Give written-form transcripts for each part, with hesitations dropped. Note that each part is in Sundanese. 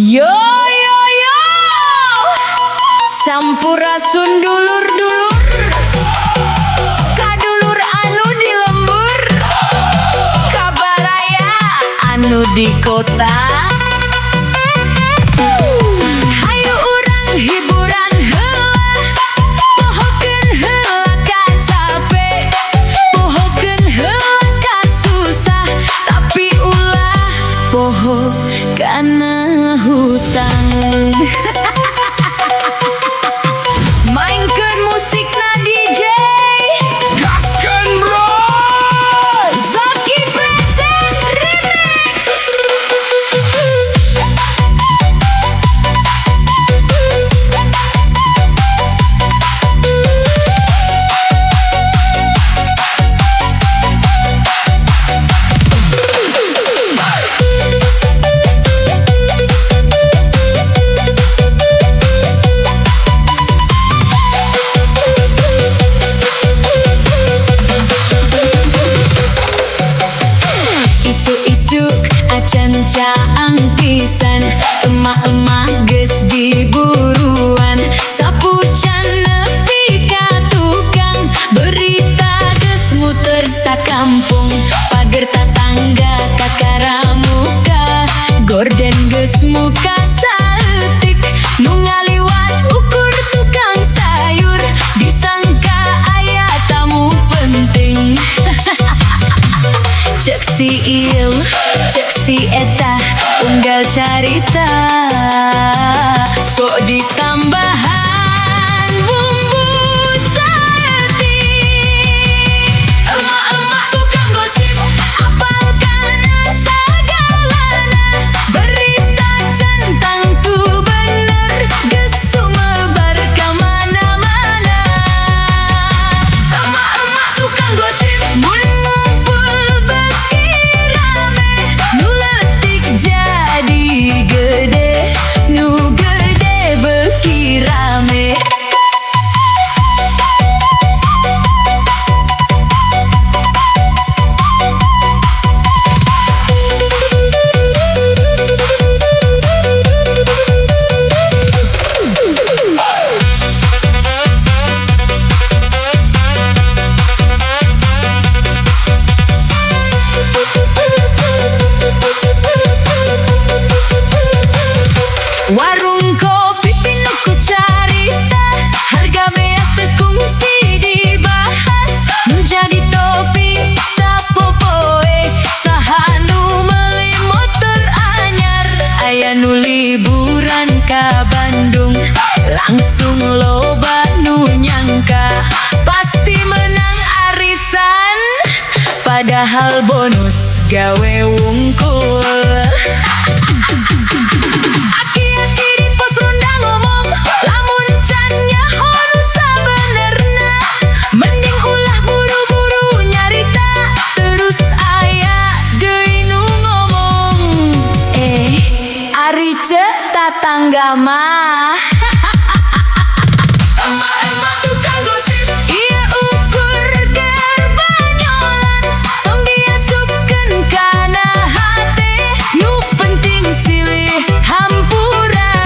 Yo yo yo, sampurasun dulur-dulur, kadulur anu di lembur, kabaraya anu di kota. Hayu urang hiburan heula, pohokeun heula kacape, pohokeun heula kasusah, tapi ulah poho kana hutang. Mainkeun musikna DJ, Gaskeun, bro! Zaki Present Remix. Isuk-isuk acan caang pisan, emak-emak geus diburuan, sapu can nepi ka tukang, berita geus muter sakampung, pager tatangga kakara muka, gorden geus muka saeutik, nu ngaliwat ukur tukang sayur, disangka aya tamu penting. Cek si ieu, cek si eta, unggal carita, sok ditambahan bumbu saeutik. Emak-emak tukang gosip, apal kana sagalana, berita can tangtu bener, geus sumebar ka mana-mana. Emak-emak tukang gosip, mun ngumpul beuki rame, nu leutik jadi gede, nu gede beuki rame. Warung kopi pinuh ku carita, harga beas teu kungsi dibahas, nu jadi topik sapopoe, saha nu meuli motor anyar, aya nu liburan ka Bandung, langsung loba nu nyangka pasti menang arisan, padahal bonus gawe wungkul. Aki-aki di pos ronda ngomong, lamun can nyaho nu sabenerna, mending ulah buru-buru nyarita, terus aya deui nu ngomong, eh ari ceuk tatangga mah. Emak-emak tukang gosip, ieu ukur keur banyolan, tong diasupkeun kana hate, nu penting silih hampura.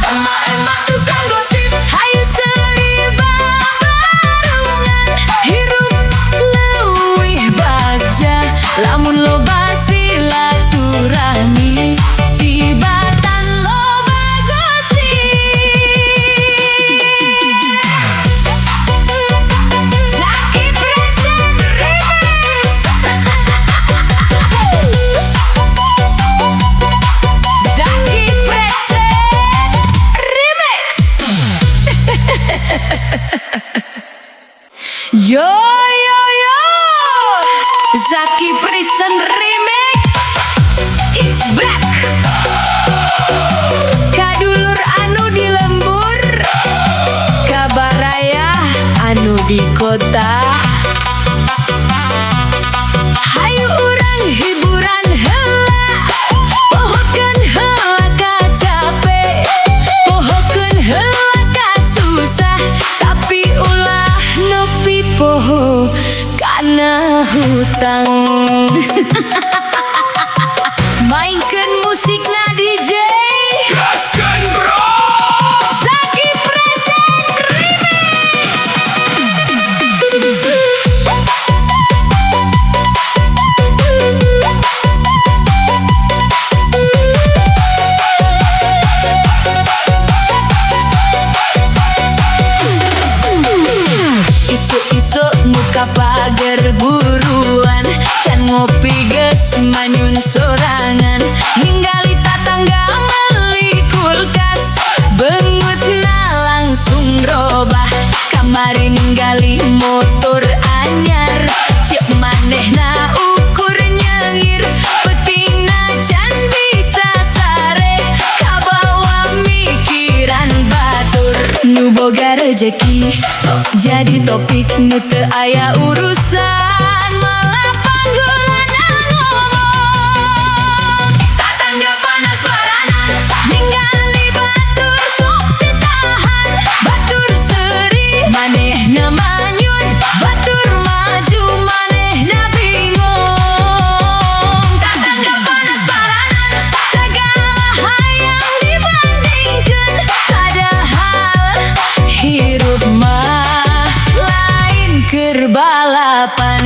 Emak-emak tukang gosip, hayu seuri babarungan, hirup leuwih bagja, lamun loba silaturahmi, tibatan loba gosip. Zaki Present Remix. Zaki Present Remix. Yo yo yo, Zaki Present Remix. It's back. Kadulur anu di lembur, kabaraya anu di kota. Hayu urang hiburan heula, pohokeun heula kacape, pohokeun heula kasusah, tapi ulah nepi poho kana hutang. Mainkeun musikna DJ. boga rejeki sok jadi topik nu teu aya urusan, malah panggulana ngomong. Tatangga panas baranan, ningali batur sok teu tahan. Batur seuri, manehna manyun. Batur maju, manehna bingung. Tatangga panas baranan, segala hayang dibandingkeun, padahal hirup mah lain keur balapan.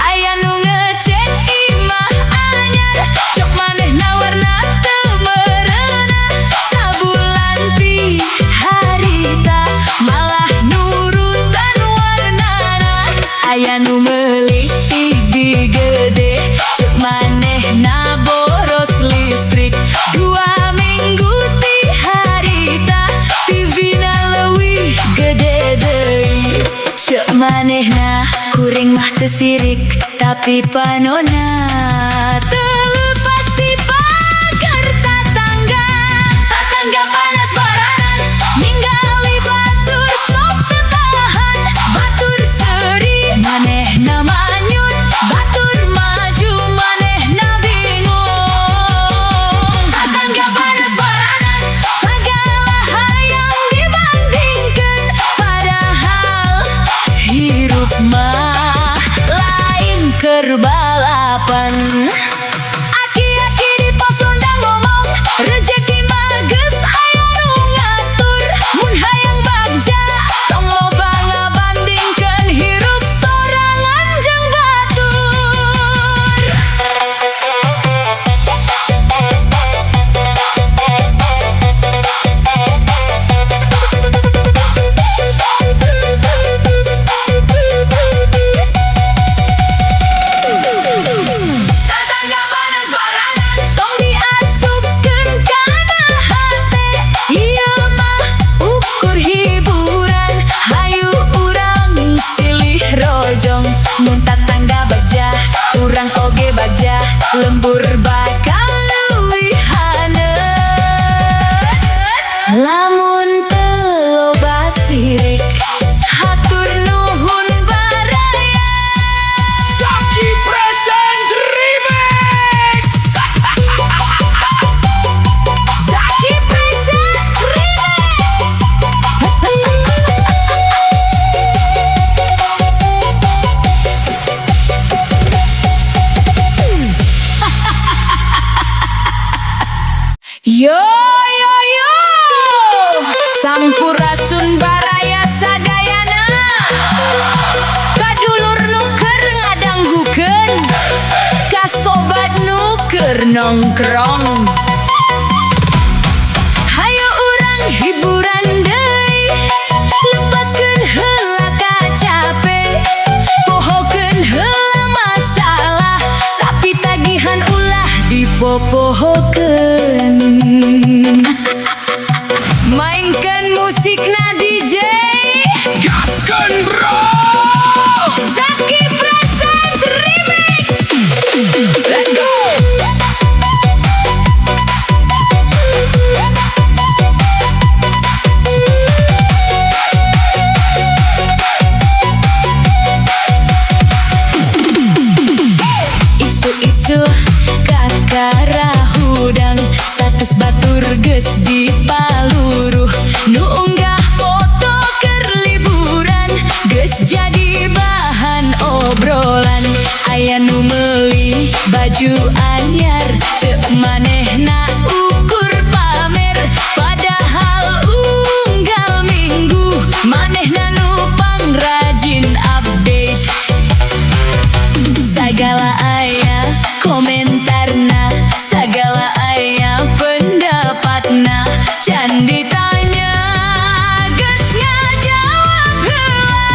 Aya nu ngecek imah anyar, cek manehna warna teu merenah. Sabulan ti harita malah nurutan warnana. Aya nu meuli TV gede, cek manehna boros listrik. 2 minggu ti harita TV na leuwih gede deui. Cek manehna kuring mah teu sirik, tapi panona teu leupas ti pagar tatangga. Tatangga panas baranan, ningali batur sok teu tahan. Batur seuri, manehna manyun. Batur maju, manehna bingung. Tatangga panas baranan, sagala hayang dibandingkeun, padahal hirup mah lain keur balapan. Aki-aki di pos ronda ngomong, rejeki mah geus aya nu ngatur. Mun hayang bagja, tong loba ngabandingkeun hirup sorangan jeung batur. Tatangga panas baranan, tong diasupkeun kana hate. Ieu mah ukur hiburan, hayu urang silih rojong. Mun tatangga bagja, urang oge bagja, lembur bakal leuwih haneut lamun teu loba sirik. Hatur nuhun, baraya. Zaki Present Remix. Zaki Present Remix. Yo yo yo, sampurasun, baraya sadayana, kadulur nu keur ngadanggukeun, ka sobat nu keur nongkrong. Hayo urang hiburan deui, lepaskeun heula kacape, pohokeun heula masalah, tapi tagihan ulah dipopohokeun. Mainkan musikna, DJ. Gaskeun, bro. Zaki Present Remix. Let's go. Isuk-isuk kakara hudang, status batur geus dipaluruh. Nu unggah foto keur liburan geus jadi bahan obrolan. Aya nu meuli baju anyar, cek manehna ukur pamer, padahal unggal minggu manehna nu pangrajin update. Sagala aya komentarna, sagala aya pendapatna, can ditanya geus ngajawab heula.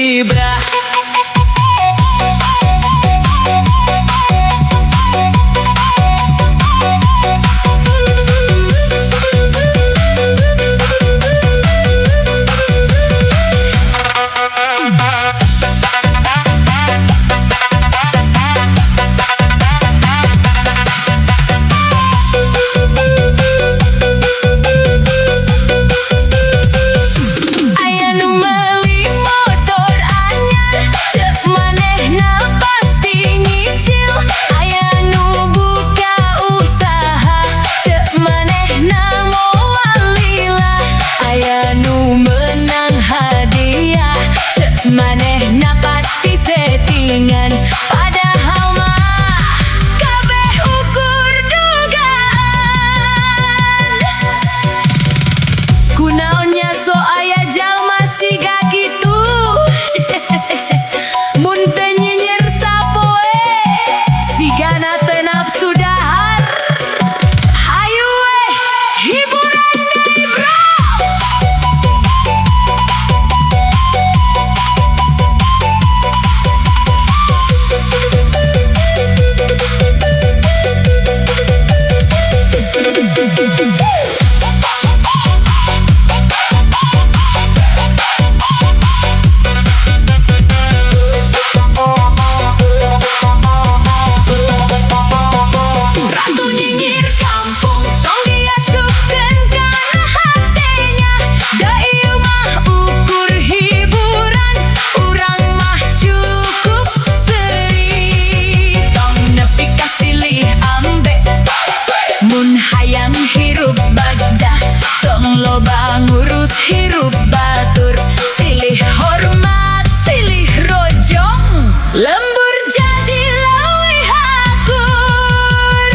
ibrah. Aya nu meuli motor anyar, cek manehna pasti nyicil. Aya nu buka usaha, cek manehna moal lila. Aya nu menang hadiah, cek manehna pasti settingan. Padahal mah kabeh ukur dugaan. Kunaon nya sok aya jalma siga kitu? Mun teu nyinyir sapoe, sigana teu nafsu dahar. Hayu weh, hiburan deui, bro. Ratu nyinyir kampung, tong diasupkeun kana hatenya. Da ieu mah ukur hiburan, urang mah cukup seuri. Tong nepi ka silih ambe mun hayang hirup bagja. Tong loba ngurus hirup batur, silih hormat, silih rojong, lembur jadi leuwih akur.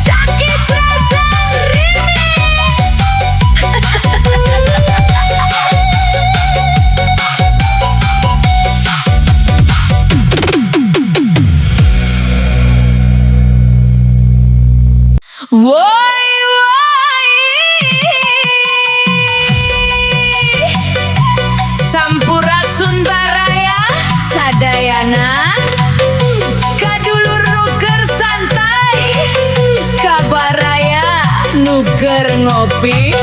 Sakit Present Remix. Woi woi, sampurasun baraya sadayana, kadulur nu keur santai, kabaraya nu keur ngopi.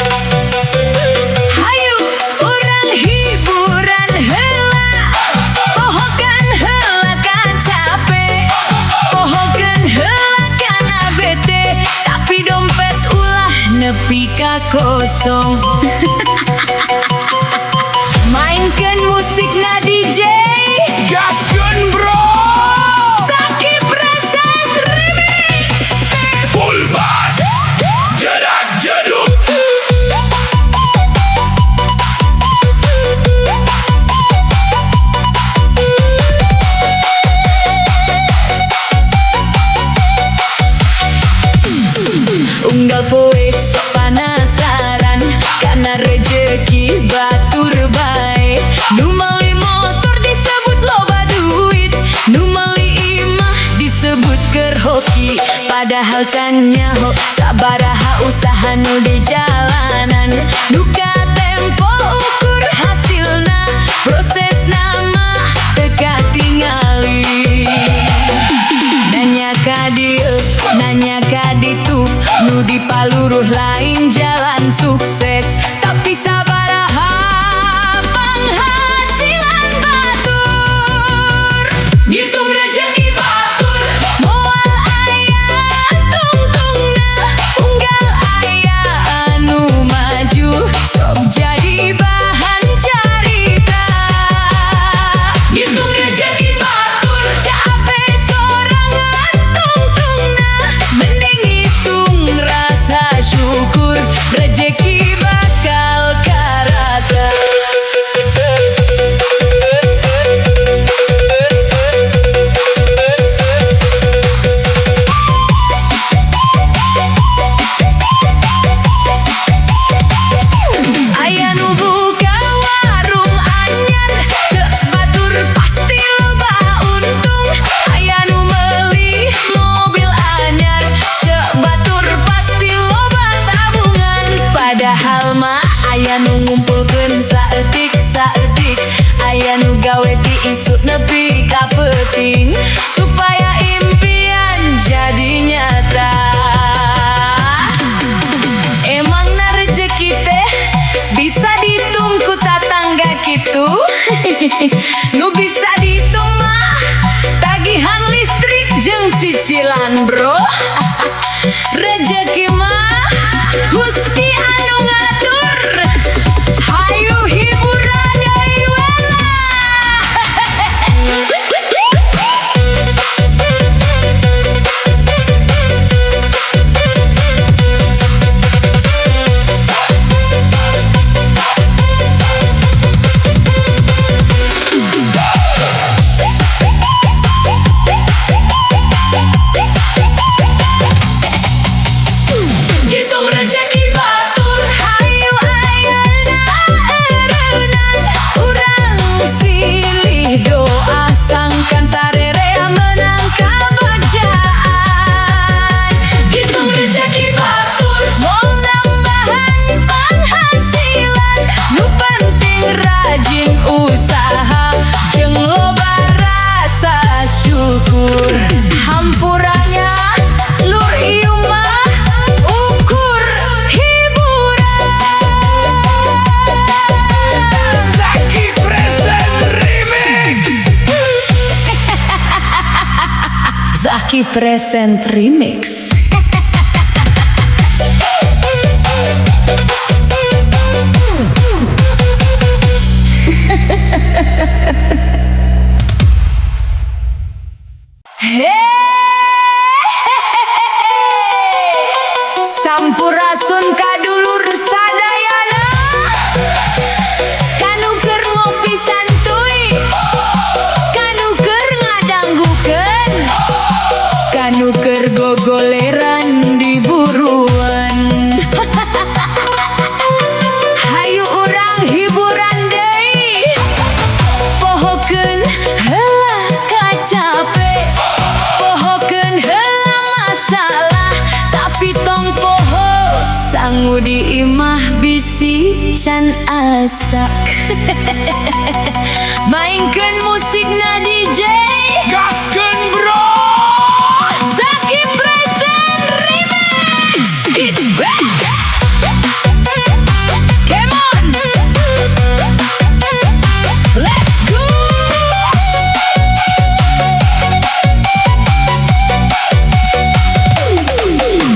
Hayu urang hiburan heula, pohokan heula kacape, pohokan heula kana bete, tapi dompet ulah nepi ka kosong. Mainkeun musikna DJ. Gaskeun, bro. Saki Present Remix. Full bass. Jedak jeduk. Unggal poe sok panasaran kana rejeki batur bae. Nu meuli motor disebut loba duit, nu meuli imah disebut keur hoki. Padahal can nyaho sabaraha usaha nu di jalanan. Nu katempo ukur hasilna, prosesna mah teu katingali. Nanya ka dieu, nanya ka ditu, nu dipaluruh lain jalan sukses, tapi sabaraha penghasilan batur. Ngitung rejeki batur, moal aya tungtungna, unggal aya anu maju, sok jadi bahan. Saeutik saeutik aya nu gawe ti isuk nepi ka peuting supaya impian jadi nyata. Emangna rejeki teh bisa dihitung ku tatangga kitu? Nu bisa dihitung mah tagihan listrik jeung cicilan, bro. Rejeki mah Gusti anu ngatur. Hayu hiburan deui we lah. Hitung rejeki batur. Hayu ayeuna eureunang urang silih doa sangkan sarerea menang kabagjaan. Hitung rejeki batur, moal nambahan penghasilan, nu penting rajin usaha jeung loba rasa syukur. Hampura nya lur, ieu mah ukur hiburan. Zaki Present Remix. Zaki Present Remix. Hehehe. Sampurasun kadulur sadayana. Kanu keur ngopi santuy, kanu keur ngadanggukeun, kanu keur gogoleran di buruan. Hayu urang hiburan deui. Pohokeun heula kacape, pohokeun heula masalah, tapi tong poho sangu di imah bisi can asak. Mainkeun musikna DJ. Gaskeun, bro. Zaki Present Remix. It's back. Come on, let's go.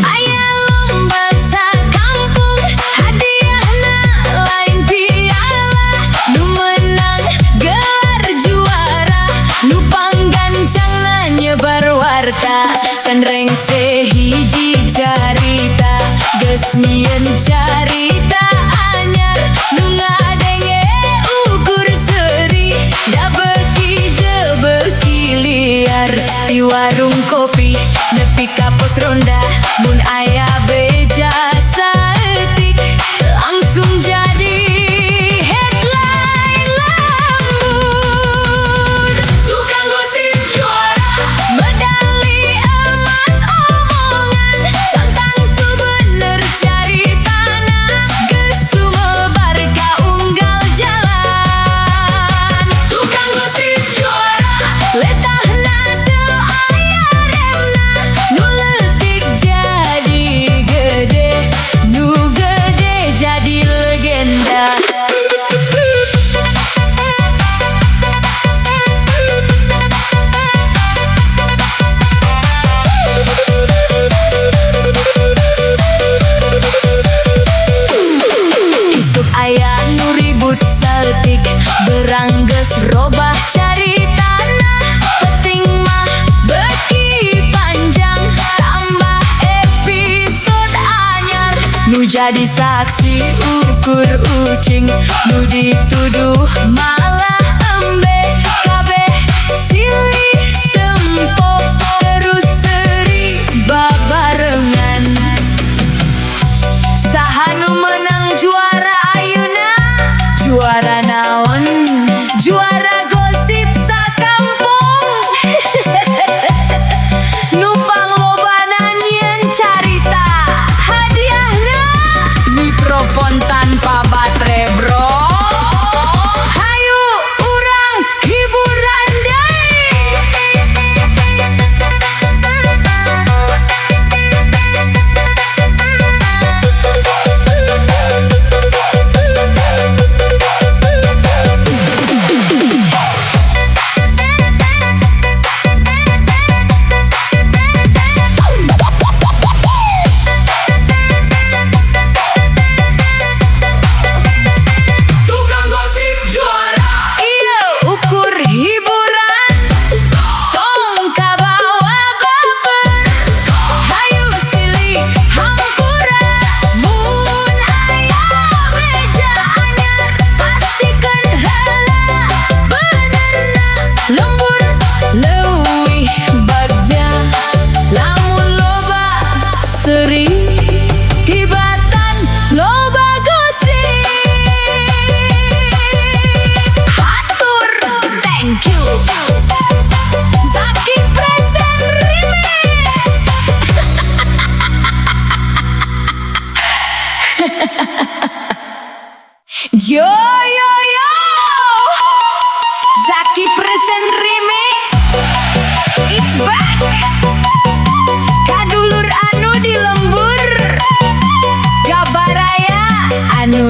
Aya lomba sakampung, hadiahna lain piala, nu menang gelar juara, nu panggancangna nyebar warta. Can rengse hiji carita geus nyieun carita anyar, nu ngadenge ukur seuri da beuki jeu beuki liar. Di warung kopi nepi ka pos ronda, mun aya beja saeutik langsung jadi headline lembur. Tukang gosip juara, medali emas omongan, can tangtu bener caritana, geus sumebar ka unggal jalan. Tukang gosip juara, letahna teu aya remna, nu leutik jadi gede, nu gede jadi legenda. Isuk aya nu ribut saeutik, berang geus robah caritana, penting mah beuki panjang tambah episode anyar. Nu jadi saksi ukur ucing, nu dituduh malah embe, kabeh silih tempo terus seri babarengan. Saha nu menang juara ayeuna? Juara naon? Juara gosip sakampung. Nu panglobana nyieun carita, hadiahna mikrofon tanpa baterai, bro.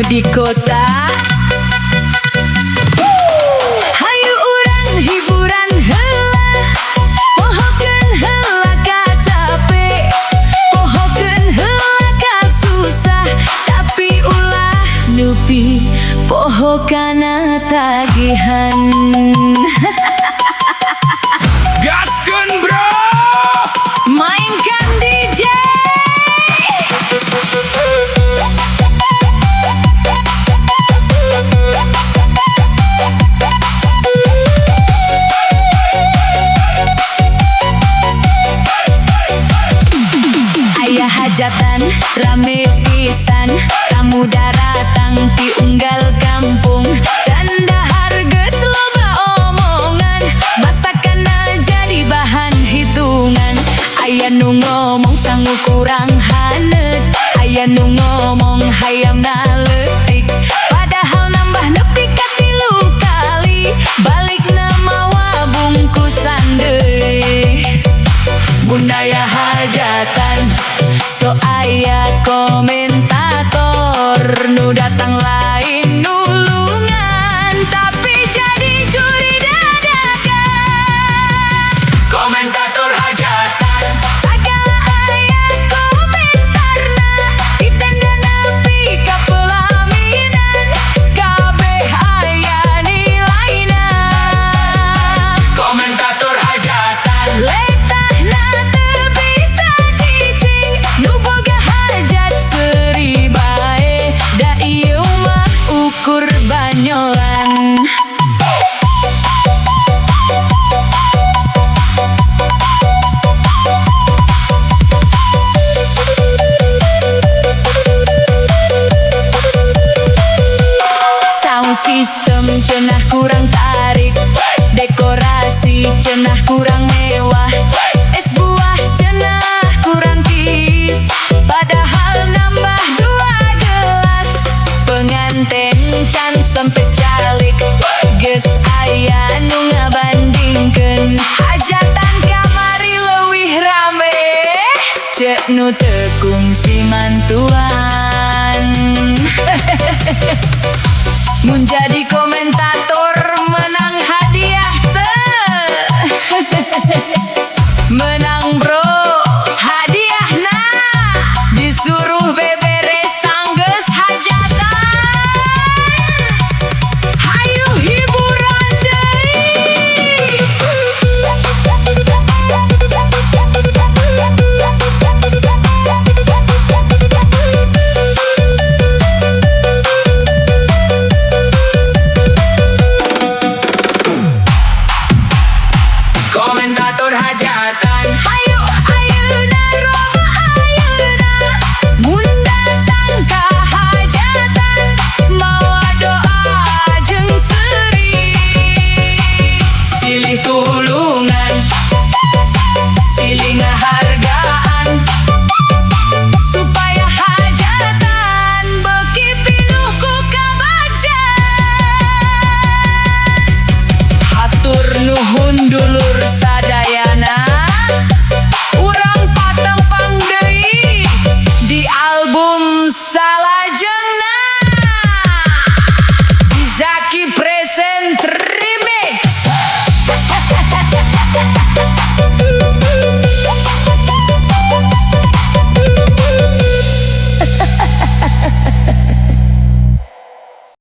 di kota. Hayu urang hiburan heula, pohokeun heula kacape, pohokeun heula kasusah, tapi ulah nepi poho kana tagihan. Gaskeun, bro. Mainkan, DJ. Aya hajatan rame pisan, tamu daratang ti unggal kampung. Can dahar geus loba omongan, masakanna jadi bahan hitungan. Aya nu ngomong sangu kurang haneut, aya nu ngomong hayamna leutik, padahal nambah nepi ka 3 kali, balikna mawa bungkusan deui. Mun aya hajatan sok aya komentator, nu datang lain nulungan tapi jadi juri dadakan. Komentator hajatan. Sagala aya komentarna, ti tenda nepi ka pelaminan, kabeh aya nilaina. Komentator hajatan. Letahna teu bisa cicing, nu boga hajat seuri bae, da ieu mah ukur banyolan. Sound system cenah kurang tarik, dekorasi cenah kurang mewah, es buah cenah kurang tiis, padahal nambah 2 gelas. Penganten can sempet calik, geus aya nu ngabandingkeun hajatan kamari leuwih rame, ceuk nu teu kungsi mantuan. Mun jadi komentator menang hadiah teu? Menang.